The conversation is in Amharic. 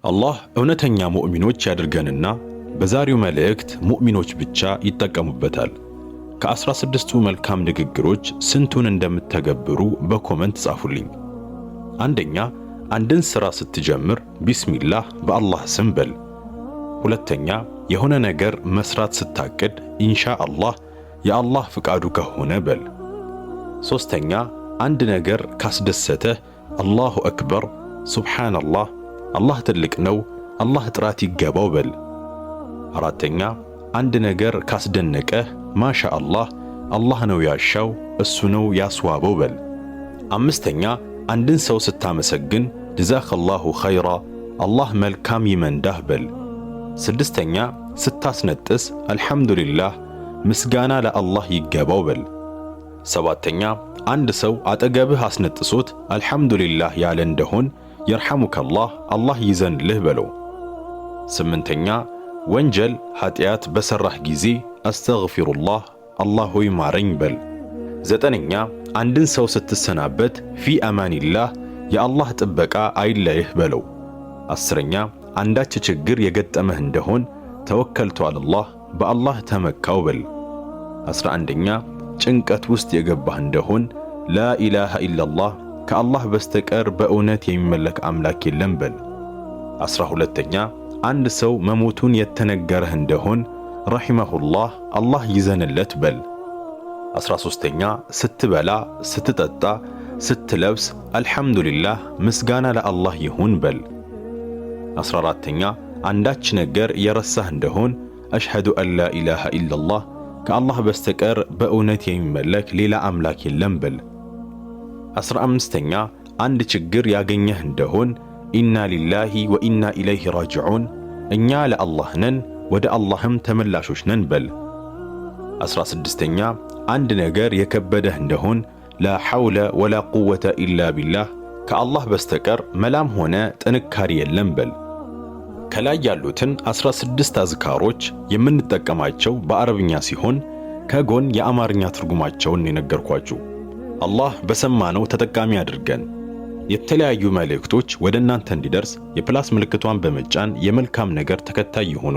አላህ እውነተኛ ሙእሚኖች ያድርገንና በዛሬው መልእክት ሙእሚኖች ብቻ ይጠቀሙበታል። ከ16ቱ መልካም ንግግሮች ስንቱን እንደምትተገብሩ በ comment ጻፉልኝ። አንደኛ፣ አንድን ሥራ ስትጀምር ቢስሚላህ፣ በአላህ ስም በል። ሁለተኛ፣ የሆነ ነገር መስራት ስታቅድ ኢንሻ አላህ፣ የአላህ ፍቃዱ ከሆነ በል። ሶስተኛ፣ አንድ ነገር ካስደሰተህ አላሁ አክበር፣ ሱብሓነላህ፣ አላህ ትልቅ ነው፣ አላህ ጥራት ይገባው በል። አራተኛ፣ አንድ ነገር ካስደነቀህ ማሻ አላህ፣ አላህ ነው ያሻው፣ እሱ ነው ያስዋበው በል። አምስተኛ፣ አንድን ሰው ስታመሰግን ጀዛከላሁ ኸይራ፣ አላህ መልካም ይመንዳህ በል። ስድስተኛ፣ ስታስነጥስ አልሐምዱሊላህ፣ ምስጋና ለአላህ ይገባው በል። ሰባተኛ፣ አንድ ሰው አጠገብህ አስነጥሶት አልሐምዱሊላህ ያለ እንደሆን የርሐሙከላህ፣ አላህ ይዘንልህ በለው። ስምንተኛ፣ ወንጀል ኃጢአት በሠራህ ጊዜ አስተግፊሩላህ፣ አላህ ሆይ ማረኝ በል። ዘጠነኛ፣ አንድን ሰው ስትሰናበት ፊ አማኒላህ፣ የአላህ ጥበቃ አይለይህ በለው። 10ኛ፣ አንዳች ችግር የገጠመህ እንደሆን ተወከልቱ አለላህ፣ በአላህ ተመካው በል። 11ኛ፣ ጭንቀት ውስጥ የገባህ እንደሆን ላኢላሃ ኢላላህ፣ ከአላህ በስተቀር በእውነት የሚመለክ አምላክ የለም በል። 12ኛ፣ አንድ ሰው መሞቱን የተነገረህ እንደሆን ረሒመሁላህ፣ አላህ ይዘንለት በል። 13ኛ፣ ስትበላ፣ ስትጠጣ፣ ስትለብስ አልሐምዱሊላህ፣ ምስጋና ለአላህ ይሁን በል። 14ኛ፣ አንዳች ነገር የረሳህ እንደሆን አሽሀዱ አን ላ ኢላሃ ኢላላህ፣ ከአላህ በስተቀር በእውነት የሚመለክ ሌላ አምላክ የለም በል። 15ኛ፣ አንድ ችግር ያገኘህ እንደሆን ኢና ሊላሂ ወኢና ኢለይሂ ራጂዑን፣ እኛ ለአላህ ነን፣ ወደ አላህም ተመላሾች ነን በል። 16ኛ፣ አንድ ነገር የከበደህ እንደሆን ላ ሐውለ ወላ ቁወተ ኢላ ቢላህ፣ ከአላህ በስተቀር መላም ሆነ ጥንካሬ የለም በል። ከላይ ያሉትን 16 አዝካሮች የምንጠቀማቸው በአረብኛ ሲሆን ከጎን የአማርኛ ትርጉማቸውን የነገርኳችሁ። አላህ በሰማነው ተጠቃሚ አድርገን። የተለያዩ መልእክቶች ወደ እናንተ እንዲደርስ የ plus ምልክቷን በመጫን የመልካም ነገር ተከታይ ይሁኑ።